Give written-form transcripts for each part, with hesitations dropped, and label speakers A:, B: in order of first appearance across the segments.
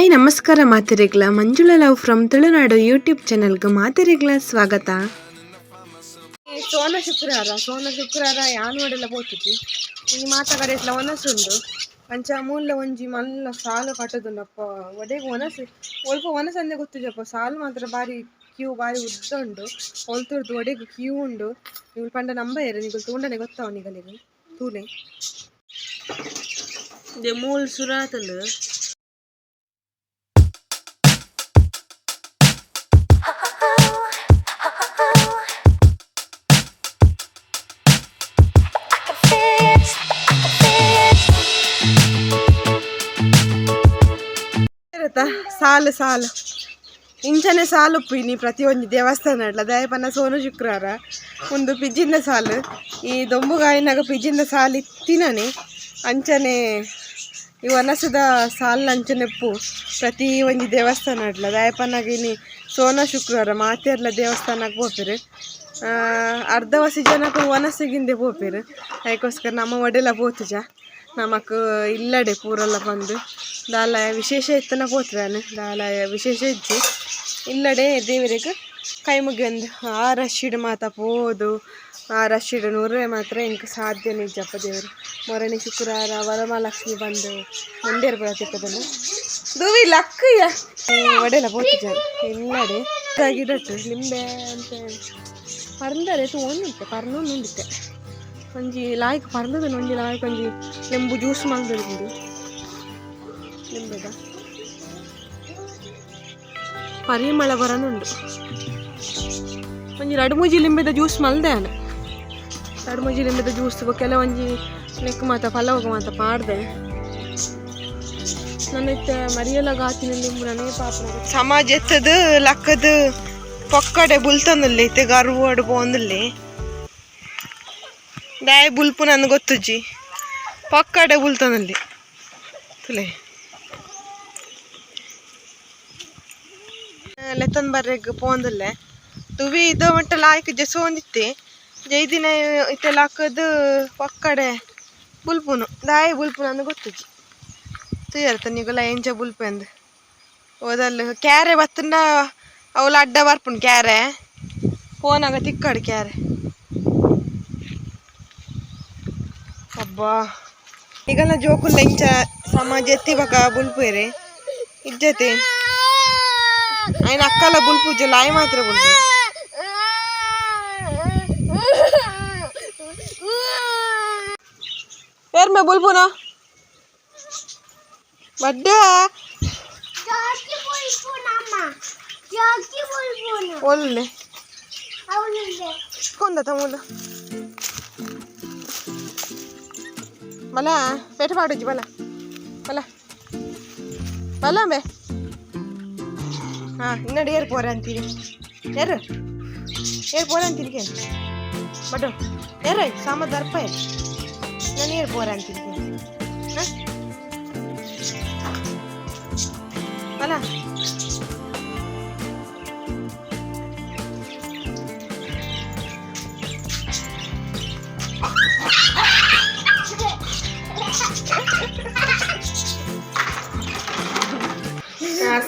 A: Hi ನಮಸ್ಕಾರ ಮಾತೆರೆಗ್ಲ, Manjula love from Tulunadu YouTube ಚಾನಲ್ಗೆ ಮಾತೆರೆಗ್ಲ ಸ್ವಾಗತ.
B: ಸೋನ ಶುಕ್ರವಾರ, ಸೋನ ಶುಕ್ರವಾರ ಯಾನ್ ಒಡೆಲ್ಲ ಪೋತುಜಿ. ಈ ಮಾತ ಕಡೆಟ್ಲ ಒನಸುಂಡು. ಅಂಚ ಮೂಲ ಒಂಜಿ ಮಲ್ಲ ಸಾಲು ಕಟ್ಟುದುಂಡಪ್ಪ. ಒಡೆಗ್ ಒನಸು, ಒಲ್ಪ ಒನಸಂದೆ ಗೊತ್ತುಜಪ್ಪ. ಸಾಲು ಮಾತ್ರ ಬಾರಿ ಕ್ಯೂ, ಬಾರಿ ಉದ್ದ ಉಂಡು. ಒಲ್ತುರ್ದು ಒಡೆಗ್ ಕ್ಯೂ ಉಂಡು. ನಿಗುಲು ಪಂಡ ನಂಬಯೆರ್, ನಿಗುಲು ತೂಂಡನೆ ಗೊತ್ತಾವು ನಿಗಲಿಗ್. ತೂಲೆ ಮೂಲು ಸುರಾತುಂಡು. ಸಾಲು ಸಾಲು ಇಂಚನೆ ಸಾಲು ಉಪ್ಪು ಪ್ರತಿಯೊಂದು ದೇವಸ್ಥಾನ ಇಡ್ಲ. ದಯಪನ್ನ ಸೋನು ಶುಕ್ರವಾರ ಒಂದು ಪಿಜ್ಜಿಂದ ಸಾಲು. ಈ ದೊಂಬುಗಾಯಿನಾಗ ಪಿಜ್ಜಿಂದ ಸಾಲು ಇತ್ತಿನನೆ. ಅಂಚನೆ ಈ ವನಸದ ಸಾಲು ಅಂಚನೆ ಉಪ್ಪು ಪ್ರತಿ ಒಂಜಿ ದೇವಸ್ಥಾನ ಇಡ್ಲ. ದಯಪನ್ನಾಗ ಇನಿ ಸೋನ ಶುಕ್ರವಾರ ಮಾತೆರ್ಲ ದೇವಸ್ಥಾನಕ್ಕೆ ಪೋಪೆರ್. ಅರ್ಧವಸಿ ಜನಕ್ಕೂ ವನಸಿಗಿಂದೆ ಪೋಪೆರ್. ಅದಕ್ಕೋಸ್ಕರ ನಮ್ಮ ಒಡೆಲ ಪೋತುಜ. ನಮಕ್ ಇಲ್ಲಡೆ ಪೂರೆಲ್ಲ ಬಂದು ದಾಲ ವಿಶೇಷ ಇತ್ತನ ಪೋತ್ರಾನು ದಾಲ ವಿಶೇಷ ಇಜ್ಜಿ. ಇಲ್ಲಡೆ ದೇವರಿಗೆ ಕೈ ಮುಗಿಯೊಂದು ಆ ರಶಿಡ್ ಮಾತ ಪೋದು ಆ ರಶಿಡ್ ನೂರೆ ಮಾತ್ರ ಎಂಕ್ ಸಾಧ್ಯನೇ ಇಜ್ಜಪ್ಪ ದೇವರು. ಮೊರನೆ ಶುಕ್ರವಾರ ವರಮಹಾಲಕ್ಷ್ಮಿ ಬಂದು ಮುಂಡೇರು ಪೂರ ತಿಕ್ಕದನ್ನು ದುವಿ ಲಕ್ಕಯ್ಯ ಒಡೆಲ ಪೋತುಜಾರ ಇಲ್ಲಡೆ ಗಿಡಟ್ಟು ಲಿಂಬೆ ಅಂತ ಪರ್ಂದರೆ ತೂವೊಂದುಂಟೆ ಪರ್ನೊಂದುಂಡಿತ್ತೆ. ಒಂಜಿ ಲಾಯ್ಕ್ ಪರ್ಂದದ, ಒಂಜಿ ಲಾಯ್ಕ್ ಒಂಜಿ ಲೆಂಬು ಜ್ಯೂಸ್ ಮಲ್ದೊಂದು ಲಿಂಬೆದ ಪರಿಮಳ ಬರನುಂಡು. ಒಂಜಿ ರಡ್ಡ್ ಮೂಜಿ ಲಿಂಬೆದ ಜ್ಯೂಸ್ ಮಲ್ದೆ ಆನೆ. ರಡ್ಡ್ ಮೂಜಿ ಲಿಂಬೆದ ಜ್ಯೂಸ್ ಕೆಲವೊಂಜಿ ನೆಕ್ ಮಾತ ಪಲವುಗು ಮಾತ ಪಾಡ್ದೆ. ನನ್ನ ಇತ್ತೆ ಮರಿಯಲ ಗಾತಿನ ಲಿಂಬುನನೇ ಪಾಪನ ಸಮಾಜ ಎತ್ತದು ಲಕ್ಕದು ಪೊಕ್ಕಡೆ ಬುಲ್ತೊಂದುಲ್ಲೆ. ಇತ್ತೆ ಗರ್ವಡ್ ಪೋವೊಂದುಲ್ಲೆ. ದಾಯೆ ಬುಲ್ಪು ನನ್ ಗೊತ್ತುಜ್ಜಿ. ಪೊಕ್ಕಡೆ ಬುಲ್ತೊಂದುಲ್ಲೆ ತುಲೆ. ಲೆತ್ತೊಂದು ಬರ್ರೆಗ್ ಪೋವೊಂದುಲ್ಲೆ. ತುವಿ ಇದು ಮಟ್ಟ ಲಾಯ್ಕ್ ಜೆಸೋಂದಿತ್ತೆ. ಜೈದಿನ ಇತ್ತೆ ಲಕ್ಕದು ಪೊಕ್ಕಡೆ ಬುಲ್ಪುನು. ದಾಯೆ ಬುಲ್ಪುನು ಅಂದ್ ಗೊತ್ತುಜ್ಜಿ. ತೂಯರ್ತ ನಿಗುಲ ಎಂಚ ಬುಲ್ಪೆಂದ್. ಓದಲ್ ಕ್ಯಾರೆ ಬತ್ತುಂಡ ಅವ್ಲು ಅಡ್ಡ ಬರ್ಪುಂಡು. ಕ್ಯಾರೆ ಪೋನಾಗ ತಿಕ್ಕಡ್ ಕ್ಯಾರೆ. ಅಬ್ಬಾ, ಈಗಲ ಜೋಕುಲ್ಲ ಇಂಚ ಸಮಾಜ ಎತ್ತಿ ಬಕ ಬುಲ್ಪುವೆರೆ ಇಜ್ಜತೆ. ಅಯ್ನ ಅಕ್ಕಲ ಬುಲ್ಪುಜ, ಲಾಯ್ ಮಾತ್ರ ಬುಲ್ಪು. ಏರ್ಮೆ ಬುಲ್ಪುನ ಬಡ್ಡ ಒಲ್ಲೆ ಕೊಂದತ ಮೂಲ ಬಲ ಪೇಟೆ ಪಾಡುಜ್ಜಿ. ಬಲ ಬಲ ಬಲ ಬೇ. ಹಾಂ, ಇನ್ನಡಿ ಏರ್ ಪೋರ ಅಂತೀರಿ. ಏರು ಏರ್ ಪೋರ ಅಂತೀರಿ. ಬಡ್ಡು ಏರ ಸಾಮ ದರ್ಪ ನಾನು ಏರ್ ಪೋರ ಅಂತೀರಿ. ಹಾಂ, ಬಲ.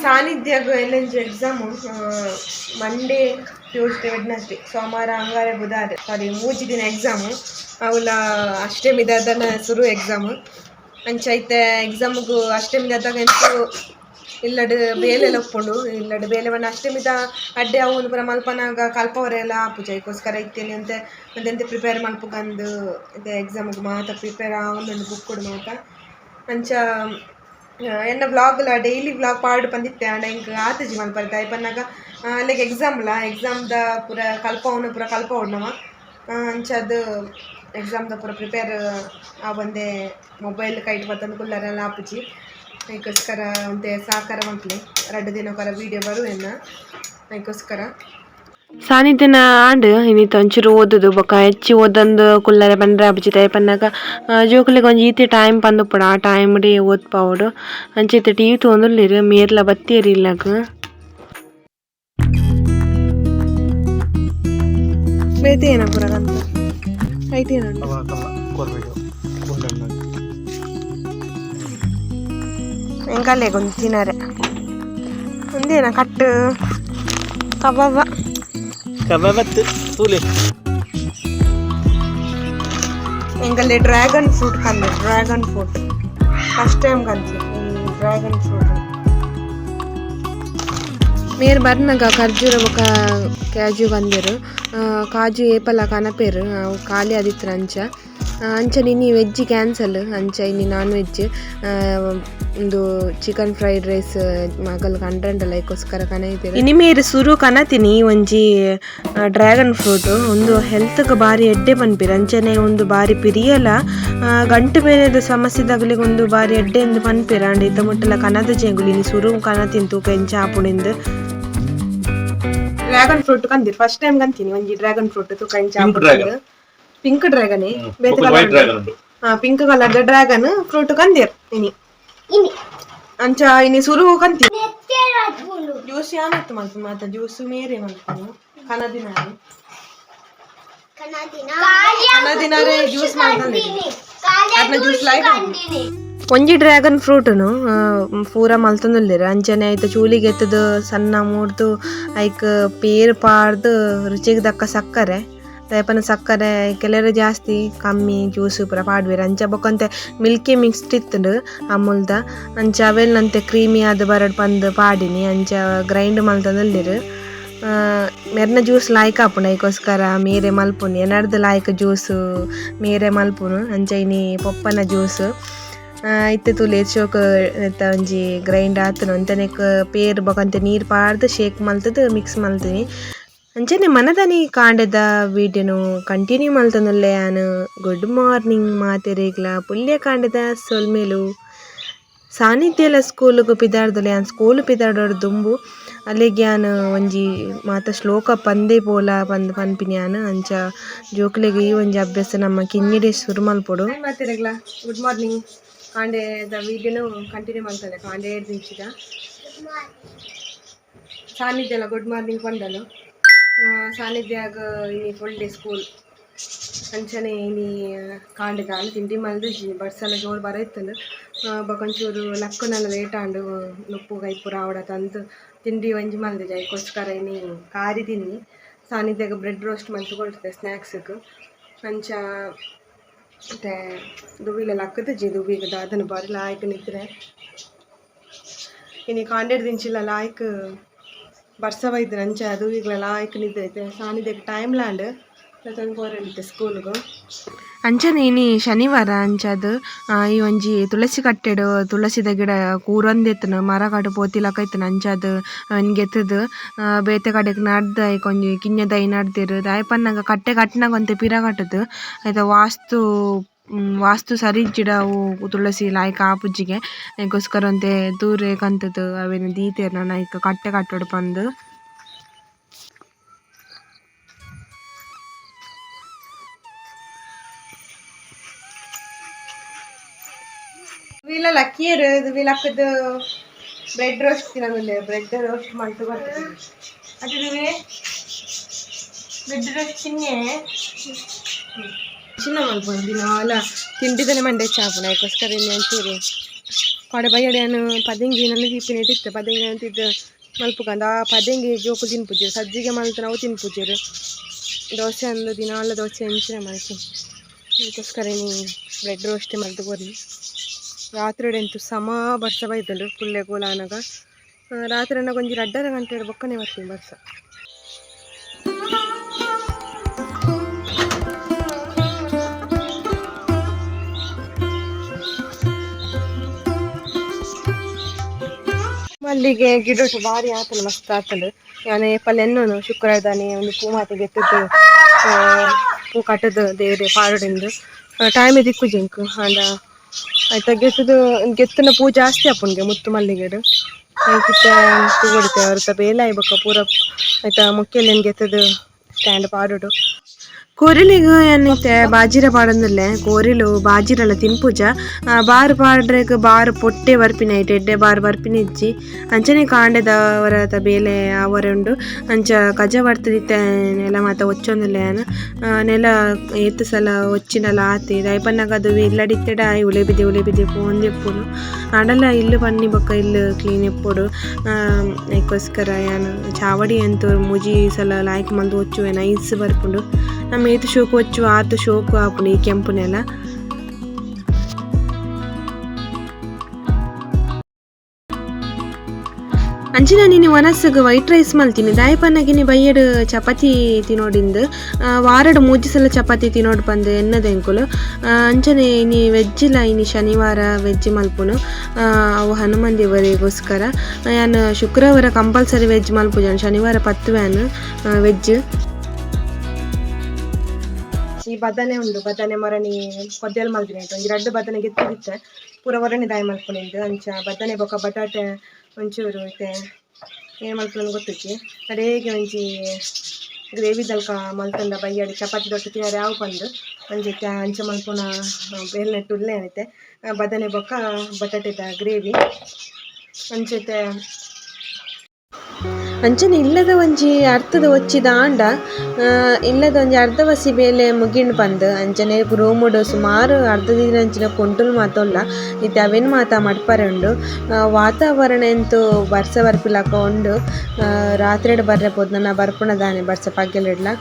B: ಸಾನ್ನಿಧ್ಯಾಗ ಎಲ್ಲಂಜಿ ಎಕ್ಸಾಮು ಮಂಡೇ, ಟ್ಯೂಸ್ಡೇ, ವೆಡ್ನಸ್ಡೇ, ಸೋಮವಾರ, ಅಂಗಾರೆ, ಬುಧಾರ, ಸಾರಿ ಮೂಜಿ ದಿನ ಎಕ್ಸಾಮು. ಅವುಲ ಅಷ್ಟಮಿದಾದನ ಸುರು ಎಕ್ಸಾಮು. ಅಂಚ ಐತೆ ಎಕ್ಸಾಮ್ಗು ಅಷ್ಟಮಿದಾದಾಗ ಎಂತು ಇಲ್ಲಡ್ ಬೇಲೆಲ್ಲ ಉಪ್ಪುಂಡು. ಇಲ್ಲಡ್ ಬೇಲೆ ಪಂಡ ಅಷ್ಟಮಿದ ಅಡ್ಡೆ ಅವು ಪೂರ ಮಲ್ಪನಾಗ ಕಲ್ಪವರೆಲ್ಲ ಆಪುಜ. ಐಕೋಸ್ಕರ ಇತ್ತೇನೆ ಅಂತ ಒಂದೆಂತ ಪ್ರಿಪೇರ್ ಮಲ್ಪುಗಂದು ಇತ್ತೆ ಎಕ್ಸಾಮ್ಗೆ ಮಾತ ಪ್ರಿಪೇರ್ ಆವೊಂದುಂಡು ಬುಕ್ಕುಡು ಮಾತ. ಅಂಚ ಎನ್ನ ವ್ಲಾಗ್ಲ ಡೈಲಿ ವ್ಲಾಗ್ ಪಾಡ್ ಪಂದಿತ್ತೆ. ಆಂಡ ಎಂಕ್ ಆತುಜಿ ಮಲ್ಪರೆ. ದಾಯೆ ಪನ್ನಗ ಅಲ್ಲೆಗ್ ಎಕ್ಸಾಮ್ಲ, ಎಕ್ಸಾಮ್ದ ಪೂರ ಕಲ್ಪವುನು ಪೂರ ಕಲ್ಪವೊಡು ನಮ. ಅಂಚಾದ್ ಎಕ್ಸಾಮ್ದ ಪೂರ ಪ್ರಿಪೇರ್ ಆವಂದೆ ಮೊಬೈಲ್ ಕೈಟ್ ಪತ್ತೊಂದು ಕುಲ್ಲರೆಲ ಆಪುಜಿ. ಐಕೋಸ್ಕರ ಒಂತೆ ಸಹಕಾರ ಮಲ್ಪುಲೆ. ರಡ್ಡ್ ದಿನಕ್ಕೊರ ವೀಡಿಯೋ ಬರು ಎನ್ನ ಐಕೋಸ್ಕರ.
A: ಸಾನ್ನಿಧ್ಯನ ಆಂಡ್. ಇನಿತ ಒಂಚೂರು ಓದುದು ಬೊಕ ಹೆಚ್ಚಿ ಓದೊಂದು ಕುಲ್ಲರೆ ಪಂಡ್ರೆ ಆಪುಜಿ. ದಾಯೆ ಪನ್ನಗ ಜೋಕುಲೆಗ್ ಒಂಜಿ ಈತೆ ಟೈಮ್ ಪಂದ್ ಉಪ್ಪೊಡು, ಆ ಟೈಮ್ ಡೇ ಓದ್ಪಾವೊಡು. ಅಂಚ ಇತ್ತೆ ಟಿವಿ ತೂವೊಂದುಲ್ಲೆರ್. ಮೇರ್ಲ ಬತ್ತೆರ್ ಇಲ್ಲಗ್.
B: ಬೇತೆ ಏನ ಪೂರ ಕಂತ ಐತೆ ಏನುಂಡು. ಎಂಕಲ್ಲೆಗೊಂದು ತಿನ್ನರೆ ಒಂದೇನ ಕಟ್ಟು ಕಬಾಬ
C: ಕಬಾಬತ್ತು ತೂಲೆ.
B: ಎಂಕಲ್ಲೆ ಡ್ರ್ಯಾಗನ್ ಫ್ರೂಟ್ ಕಂದೆ. Dragon fruit first time ಕಂತೆ ಡ್ರ್ಯಾಗನ್ ಫ್ರೂಟ್.
A: ಮೇರ್ ಬರ್ನಗ ಖರ್ಜೂರ ಬೊಕ ಕ್ಯಾಜು ಕಂದೆರ್. ಕಾಜು ಏಪಲ ಕನಪೆರ್, ಅವು ಖಾಲಿ ಆದಿತ್ತ್ಂಡ್. ಅಂಚ ಅಂಚನೆ ಇನಿ ವೆಜ್ ಕ್ಯಾನ್ಸಲ್. ಅಂಚ ಇನಿ ನಾನ್ ವೆಜ್. ಉಂದು chicken fried rice ಮಗಲ್ ಕಂಡ್ರಂಡಲ, ಐಕೋಸ್ಕರ ಕನೈದೆರ್. ಇನಿ ಮೇರ್ ಸುರು ಕನತಿನಿ ಒಂಜಿ ಡ್ರ್ಯಾಗನ್ ಫ್ರೂಟ್. ಉಂದು ಹೆಲ್ತ್ಗ್ ಬಾರಿ ಎಡ್ಡೆ ಪನ್ಪೆರ್. ಅಂಚನೆ ಉಂದು ಬಾರಿ ಪಿರಿಯಲ. ಗಂಟು ಬೇನೆದ ಸಮಸ್ಯೆದಗಲಿಗೆ ಉಂದು ಬಾರಿ ಎಡ್ಡೆ ಇಂದ್ ಪನ್ಪೆರ್. ಆಂಡ ಇತ್ತೆ ಮುಟ್ಟಲ ಕನದ ಎಂಕುಲು. ಇನಿ ಸುರು ಕನತಿನಿ, ತೂಕ ಎಂಚ ಆಪುಂಡು.
B: ಡ್ರ್ಯಾಗನ್ ಫ್ರೂಟ್ ಕಂದಿರ್. ಫಸ್ಟ್ ಟೈಮ್ ಕಂತೀನಿ ಒಂಜಿ ಡ್ರ್ಯಾಗನ್ ಫ್ರೂಟ್. ತೂಕ ಎಂಚ.
C: Pink dragon.
B: Pink dragon ಬೇತೆ.
C: White
B: colour.
C: Dragon ಉಂಟು.
B: Pink colour dragon fruit ಕಂದಿರ್ ಇನಿ. ಅಂಚ ಇನಿ ಸುರು ಕಂತಿ. ಜ್ಯೂಸ್ ಯಾನತ್ತು ಮಲ್ಪು ಮಾತ ಜ್ಯೂಸ್ ಮೇರೆ ಮಲ್ಪುನು. ಕನದಿನಾರೆ ಕನದಿನಾರೆ ಜ್ಯೂಸ್ ಮಲ್ತಂದಿರಿ. ಅರ್ನ ಜ್ಯೂಸ್ ಲೈಕ್.
A: ಒಂಜಿ ಡ್ರ್ಯಾಗನ್ ಫ್ರೂಟುನು ಪೂರ ಮಲ್ತೊಂದುಲ್ಲೆರ್. ಅಂಚನೆ ಐತ ಚೂಲಿಗೆ ಎತ್ತುದು ಸಣ್ಣ ಮೂರ್ದು ಐಕ್ ಪೇರ್ ಪಾಡ್ದ್ ರುಚಿಗ್ ದಕ್ಕ ಸಕ್ಕರೆ. ದಾಯೆ ಸಕ್ಕರೆ ಕೆಲವೆರ್ ಜಾಸ್ತಿ ಕಮ್ಮಿ ಜ್ಯೂಸ್ ಪೂರ ಪಾಡ್ವೆರ್. ಅಂಚ ಬೊಕ ಒಂತೆ ಮಿಲ್ಕಿ ಮಿಸ್ಟ್ ಇತ್ತುಂಡು ಅಮುಲ್ದ. ಅಂಚ ಅವೆಲ್ನಂತೆ ಕ್ರೀಮಿ ಆದ್ ಬರಡ್ ಪಂದ್ ಪಾಡಿನಿ. ಅಂಚ ಗ್ರೈಂಡ್ ಮಲ್ತೊಂದುಲ್ಲೆರ್. ಮೆರ್ನ ಜ್ಯೂಸ್ ಲಾಯ್ಕ್ ಆಪುಂಡು, ಐಕೋಸ್ಕರ ಮೇರೆ ಮಲ್ಪುನಿ. ಎನರ್ದ್ ಲಾಯ್ಕ್ ಜ್ಯೂಸ್ ಮೇರೆ ಮಲ್ಪುನು. ಅಂಚ ಇನಿ ಪೊಪ್ಪನ ಜ್ಯೂಸ್. ಇತ್ತೆ ತೂಲೆ ಶೋಕು ನೆತ್ತ ಒಂಜಿ ಗ್ರೈಂಡ್ ಆತುಂಡು. ಒಂತೆನೆಕ್ ಪೇರ್ ಬೊಕ ಒಂತೆ ನೀರ್ ಪಾಡ್ದ್ ಶೇಕ್ ಮಲ್ತುದು ಮಿಕ್ಸ್ ಮಲ್ತಿನಿ. ಅಂಚನೆ ಮನದಾನಿ ಕಾಂಡೆದ ವೀಡಿಯೋನು ಕಂಟಿನ್ಯೂ ಮಲ್ತೊಂದುಲ್ಲೆ ಯಾನ್. ಗುಡ್ ಮಾರ್ನಿಂಗ್ ಮಾತೆರೆಗ್ಲ, ಪುಲ್ಯ ಕಾಂಡೆದ ಸೊಲ್ಮೆಲು. ಸಾನಿಧ್ಯಲ ಸ್ಕೂಲುಗು ಪಿದಾಡ್ದುಲ್ಲೆ ಯಾನ್. ಸ್ಕೂಲ್ ಪಿದಾಡೋಡು ದುಂಬು ಅಲೆಗ್ ಯಾನ್ ಒಂಜಿ ಮಾತ ಶ್ಲೋಕ ಪಂದೇ ಪೋಲ ಪಂದ್ ಪನ್ಪಿನಿ ಯಾನ್. ಅಂಚ ಜೋಕುಲೆಗ್ ಈ ಒಂಜಿ ಅಭ್ಯಾಸ ನಮ್ಮ ಕಿನ್ನಿಡೆ ಸುರು ಮಲ್ಪೊಡು.
B: ಮಾತೆರೆಗ್ಲ ಗುಡ್ ಮಾರ್ನಿಂಗ್. ಕಾಂಡೆದ ವೀಡಿಯೋನು ಕಂಟಿನ್ಯೂ ಮಲ್ತೊಂದೆ. ಕಾಂಡೆ ಏಡ್ದಿಂಚಿದ ಸಾನಿಧ್ಯಲ ಗುಡ್ ಮಾರ್ನಿಂಗ್ ಪಂಡಲು. ಸಾನಿಧ್ಯಾಗ ಇನಿ full day school. ಅಂಚನೆ ಇನಿ ಕಾಂಡೆ ದಾಲ ತಿಂಡಿ ಮಲ್ದಿಜಿ. ಬರ್ಸಲ ಜೋರು ಬರ ಇತ್ತುಂಡು. ಬೊಕ ಒಂಚೂರು ಲಕ್ಕುನಲ ಲೇಟ್ ಆಂಡ್. ನುಪ್ಪು ಕೈಪು ಆವಡ ತಂದು ತಿಂಡಿ ಒಂಜಿ ಮಲ್ದಿಜಿ. ಐಕೋಸ್ಕರ ಇನಿ ಕಾರಿ ತಿನ್ನಿ. ಸಾನಿಧ್ಯಾಗ ಬ್ರೆಡ್ ರೋಸ್ಟ್ ಮಲ್ತ್ ಕೊಡ್ತೆ ಸ್ನ್ಯಾಕ್ಸ್ಗ್. ಅಂಚ ಮತ್ತೆ ದುವಿಲ ಲಕ್ಕುದಿಜಿ. ದುವಿಗ್ ದಾದನ ಬಾರಿ ಲಾಯ್ಕ್ ನಿದ್ರೆ. ಇನಿ ಕಾಂಡೆಡ್ ದಿಂಚಿಲ ಲಾಯ್ಕ್ ಬರ್ಸ ಬೈದಿನ. ಅಂಚ ದುವಿಗ್ಲ ಲಾಯ್ಕ್ ನಿದ್ರೆ ಐತೆ. ಸಾನಿಧ್ಯಗ್ ಟೈಮ್ ಲಾಂಡ್ ಪೋರೆಂಡಿತ್ತೆ ಸ್ಕೂಲ್ಗು.
A: ಅಂಚನೆ ಇನಿ ಶನಿವಾರ. ಅಂಚಾದ್ ಈ ಒಂಜಿ ತುಳಸಿ ಕಟ್ಟೆಡ್ ತುಳಸಿದ ಗಿಡ ಕೂರೊಂದಿತ್ತುಂಡು. ಮರ ಕಡ್ ಪೋತಿಲಕ ಇತ್ತುಂಡು. ಅಂಚಾದ್ ಅವೆನ್ ಗೆತ್ತುದು ಬೇತೆ ಕಡೆಕ್ ನಡ್ದ್ ಐಕ್ ಒಂಜಿ ಕಿನ್ಯ ದೈ ನಡ್ದೆರ್. ದಾಯೆ ಪನ್ನಗ ಕಟ್ಟೆ ಕಟ್ಟುನಗ ಒಂತೆ ಪಿರ ಕಟ್ಟುದು ಐತ ವಾಸ್ತು ವಾಸ್ತು ಸರಿ ಇಜ್ಜಿಡ ಅವು ತುಳಸಿ ಲಾಯ್ಕ್ ಆಪುಜ್ಜಿಗೆ. ಐಕೋಸ್ಕರ ಒಂತೆ ದೂರ ಕಂತುದು ಅವೆನ್ ದೀತೆರ್ ನನ ಐಕ್ ಕಟ್ಟೆ ಕಟ್ಟೊಡು ಪಂದ್.
B: ವೀಲ ಲಕ್ಕಿಯರ್ ಲಕ್ಕದ ಬ್ರೆಡ್ ರೋಸ್ಟ್ ತಿನ್ನೋದಿಲ್ಲ. ಬ್ರೆಡ್ ರೋಸ್ಟ್ ಮಲ್ತು ಬರ್ತದೆ. ಅದುವೇ ಬ್ರೆಡ್ ರೋಸ್ಟ್ ತಿನ್ನೆ. ಚಿನ್ನ ಮಲ್ಪೊಡು. ದಿನಾಲ ತಿಂಡಿದನೆ ಮಂಡೆ ಚಾಪುನ. ಅದಕ್ಕೋಸ್ಕರ ಇನ್ನು ಒಂಚೂರು ಕೊಡೆ ಬಯ್ಯಡೆ ನಾನು ಪದೆಂಗಿ ನನ್ನ ದೀಪಿನ ಇತ್ತು. ಪದೆಂಗಿ ಅಂತಿದ್ದು ಮಲ್ಪುಗಂದ. ಆ ಪದೆಂಗಿ ಜೋಕುಲು ತಿನ್ಪುಜೆರ್. ಸಜ್ಜಿಗೆ ಮಲ್ತು ನಾವು ತಿನ್ಪುಜೆರ್. ದೋಸೆ ಅಂದು ದಿನಾಲ ದೋಸೆ ಎಂಚಿನ ಮಲ್ಪು. ಅದಕ್ಕೋಸ್ಕರ ಇನಿ ಬ್ರೆಡ್ ರೋಸ್ಟ್ ಮಲ್ತು ಕೊರ್ನಿ. ರಾತ್ರಿ ಎಂತು ಸಮ ಬರ್ಸ ಬೈದುಂಡು. ಕುಲ್ಲೆ ಕೂಲಾನಗ ರಾತ್ರಿ ಅನ್ನಾಗ ಒಂಜಿ ರಡ್ಡರ ಗಂಟೆ ಬೊಕ್ಕನೆ ಬರ್ತೀನಿ ಬರ್ಸ. ಮಲ್ಲಿಗೆ ಗಿಡೊಟ್ಟು ಬಾರಿ ಆತುಂಡು, ಮಸ್ತ್ ಆತುಂಡು. ಯಾನ್ ಏಪಲ್ ಎನ್ನೋನು ಶುಕ್ರವಾರದಾನಿ ಒಂದು ಪೂ ಮಾತ ಗೆತ್ತುದು ಪೂ ಕಟ್ಟುದು ದೇವೆರೆ ಪಾಡೊಡೆಂದು. ಟೈಮ್ ತಿಕ್ಕುಜಿ ಎಂಕ್. ಆಂಡ ಐತ ಗೆತ್ತುದು ಗೆತ್ತುನ ಪೂ ಜಾಸ್ತಿ ಆಪುಂಡು ಮುತ್ತು ಮಲ್ಲಿಗೆಡ್. ಐಕಿತ್ತೆ ತೂವೊಡಿತ್ತೆ ಅವ್ರತ ಬೇಲೆ ಆಯಿ ಬೊಕ್ಕ ಪೂರ ಐತ ಮೊಕ್ಕೆಲೆನ್ ಗೆತ್ತುದು ಸ್ಟ್ಯಾಂಡ್ ಪಾಡೊಡು.
A: ಕೋರಿಲಿಗ್ ಯಾನ್ ಇತ್ತೆ ಬಾಜಿರ ಪಾಡೊಂದುಲ್ಲೆ. ಕೋರಿಲು ಬಾಜಿರಲ ತಿನ್ಪುಜ. ಬಾರ್ ಪಾಡ್ರೆಗ್ ಬಾರ್ ಪೊಟ್ಟೆ ಬರ್ಪಿನ ಐಟ್ ಎಡ್ಡೆ ಬಾರ್ ಬರ್ಪಿನ ಇಜ್ಜಿ. ಅಂಚನೆ ಕಾಂಡೆದ ಒರತ ಬೇಲೆ ಆವರೆ ಉಂಡು. ಅಂಚ ಕಜ ಬರ್ತುದಿತ್ತೆ ನೆಲ ಮಾತ ಒಚ್ಚೊಂದುಲ್ಲೆ ಯಾನ್. ನೆಲ ಏತ್ ಸಲ ಒಚ್ಚಿಂಡಲ ಆತೆ. ದಾಯೆ ಪನ್ನಗ ಅದು ಇಲ್ಲಡ್ ಇತ್ತೆಡ ಆಯೆ ಉಲೆ ಬಿದ್ದೆ ಉಲೆ ಬಿದ್ದೆ ಪೋವೊಂದಿಪ್ಪುಂಡು. ಆಂಡಲ ಇಲ್ಲ್ ಪನ್ನಿ ಬೊಕ್ಕ ಇಲ್ಲ್ ಕ್ಲೀನ್ ಇಪ್ಪೊಡು. ಐಕೋಸ್ಕರ ಯಾನ್ ಚಾವಡಿ ಅಂತೂ ಮೂಜಿ ಸಲ ಲಾಯ್ಕ್ ಮಲ್ತ್ ಒಚ್ಚುವೆ ನೈಸ್ ಬರ್ಪುಂಡು. ನಮ ಏತ್ ಶೋಕು ಒಚ್ಚುವ ಆತ್ ಶೋಕು ಆಪುಂಡು ಈ ಕೆಂಪು ನೆಲ. ಅಂಚಿನ ನಿನ್ನ ವನಸ್ಗ್ ವೈಟ್ ರೈಸ್ ಮಲ್ತೀನಿ. ದಾಯೆ ಪನ್ನಗ ಇನಿ ಬಯ್ಯಡ್ ಚಪಾತಿ ತಿನೋಡಿಂದು. ವಾರಡ್ ಮೂಜಿ ಸಲ ಚಪಾತಿ ತಿನೋಡು ಪಂದ್ ಎನ್ನದ ಎಂಕುಲು. ಅಂಚನೆ ಇನಿ ವೆಜ್ಜಿಲ ಇನಿ ಶನಿವಾರ ವೆಜ್ ಮಲ್ಪುನು. ಅವು ಹನುಮಾನ್ ದೇವರಿಗೋಸ್ಕರ. ಯಾನ್ ಶುಕ್ರವಾರ ಕಂಪಲ್ಸರಿ ವೆಜ್ ಮಲ್ಪುಜಾನ್, ಶನಿವಾರ ಪತ್ತುವೆ ಯಾನ್ ವೆಜ್.
B: ಈ ಬದನೆ ಉಂಡು, ಬದನೆ ಮೊರಣಿ ಕೊದ್ದೆಲ್ ಮಲ್ದಿನ ಒಂಜಿ ರಡ್ಡ್ ಬದನೆ ಗೆತ್ತಿದಿತ್ತೆ ಪೂರ ಒರಣಿ ದಾಯ ಮಲ್ಪುನಿಂದು. ಅಂಚ ಬದನೆ ಬೊಕ ಬಟಾಟೆ ಒಂಚೂರು ಇತ್ತೆ ಏನು ಮಲ್ಪುನಂದ್ ಗೊತ್ತುಜ್ಜಿ. ಕಡೆಗೆ ಒಂಜಿ ಗ್ರೇವಿ ದಲ್ಕ ಮಲ್ತುಂಡ ಬಯ್ಯಡ್ ಚಪಾತಿ ದೊಟ್ಟು ತಿನರೆ ಆವು ಪಂದ್ ಒಂಜಿ ಅಂಚ ಮಲ್ಪುನ ಬೇಲ್ನೆಟ್ ಉಲ್ಲೆ ಇತ್ತೆ ಬದನೆ ಬೊಕ ಬಟಾಟೆದ ಗ್ರೇವಿ ಅಂಚ
A: ಅಂಚನೆ ಇಲ್ಲದ ಒಂಜಿ ಅರ್ಥದ ಒಚ್ಚಿದ ಆಂಡ ಇಲ್ಲದ ಒಂಜಿ ಅರ್ಧ ವಸಿ ಬೇಲೆ ಮುಗಿಂಡ್ ಪಂದ್. ಅಂಚನೆ ರೂಮುಡು ಸುಮಾರು ಅರ್ಧ ದಿನ ಅಂಚಿನ ಕೊಂಟುಲು ಮಾತ ಉಲ್ಲ. ಇತ್ತೆ ಅವೆನ್ ಮಾತ ಮಡ್ಪರೆ ಉಂಡು. ವಾತಾವರಣ ಎಂತು ಬರ್ಸ ಬರ್ಪಿಲಕ ಉಂಡು. ರಾತ್ರೆಡ್ ಬರ್ರೆ ಪೋದು ನನ ಬರ್ಪುನ ದಾನೆ ಬರ್ಸ ಪಗೆಲುಡ್ಲ.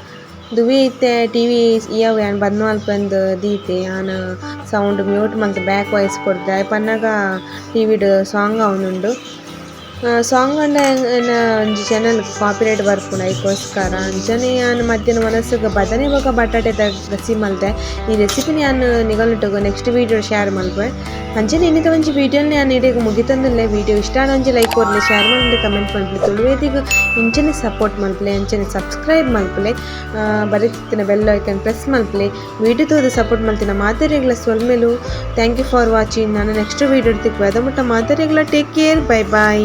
A: ದುವಿ ಇತ್ತೆ ಟಿವಿ ಇಯವ್ ಯಾನ್ ಬಂದ್ ಮಲ್ಪಂದು ದೀತೆ. ಯಾನ್ ಸೌಂಡ್ ಮ್ಯೂಟ್ ಮಲ್ತ್ ಬ್ಯಾಕ್ ವಾಯ್ಸ್ ಕೊರ್ದೆ. ದಾಯೆ ಪನ್ನಗ ಟಿವಿಡ್ ಸಾಂಗ್ ಆವೊಂದುಂಡು. ಸಾಂಗ್ ಆಂಡ ಎನ್ನ ಒಂಜಿ ಚಾನಲ್ ಕಾಪಿರೈಟ್ ಬರ್ಪುಂಡು ಐಕೋಸ್ಕರ. ಅಂಚನೆ ಯಾನ್ ಮಧ್ಯಾಹ್ನ ವನಸುಗು ಬದನೆ ಬೊಕ ಬಟಾಟೆದ ಗಸಿ ಮಲ್ತೆ. ಈ ರೆಸಿಪಿನ್ ಯಾನ್ ನಿಗಲ್ನೊಟ್ಟುಗು ನೆಕ್ಸ್ಟ್ ವೀಡಿಯೋ ಶೇರ್ ಮಲ್ಪುವೆ. ಅಂಚನೆ ಇನ್ನಿತ ಒಂಜಿ ವೀಡಿಯೋನ್ ಯಾನ್ ಇಡೆಗ್ ಮುಗಿತೊಂದುಲ್ಲೆ. ವೀಡಿಯೋ ಇಷ್ಟ ಆಂಡ ಒಂಜಿ ಲೈಕ್ ಕೊರ್ಲೆ, ಶೇರ್ ಮಲ್ಪುಲೆ, ಕಮೆಂಟ್ ಮಲ್ಪುಲೆ. ತುಳುವೇದಿಗ್ ಇಂಚನೆ ಸಪೋರ್ಟ್ ಮಲ್ಪುಲೆ, ಅಂಚನೆ ಸಬ್ಸ್ಕ್ರೈಬ್ ಮಲ್ಪುಲೆ, ಬರಿತಿತ್ತಿನ ಬೆಲ್ ಐಕನ್ ಪ್ರೆಸ್ ಮಲ್ಪುಲೆ. ವೀಡಿಯೋ ತೂದು ಸಪೋರ್ಟ್ ಮಲ್ತಿನ ಮಾತೆರೆಗ್ಲ ಸೊಲ್ಮೆಲು. Thank you for watching. ನಾನು ನೆಕ್ಸ್ಟ್ ವೀಡಿಯೋ ತಿಕ್ಕುವೆ. ಅದ ಮುಟ್ಟ ಮಾತೆರೆಗ್ಲ ಟೇಕ್ ಕೇರ್, ಬೈ ಬೈ.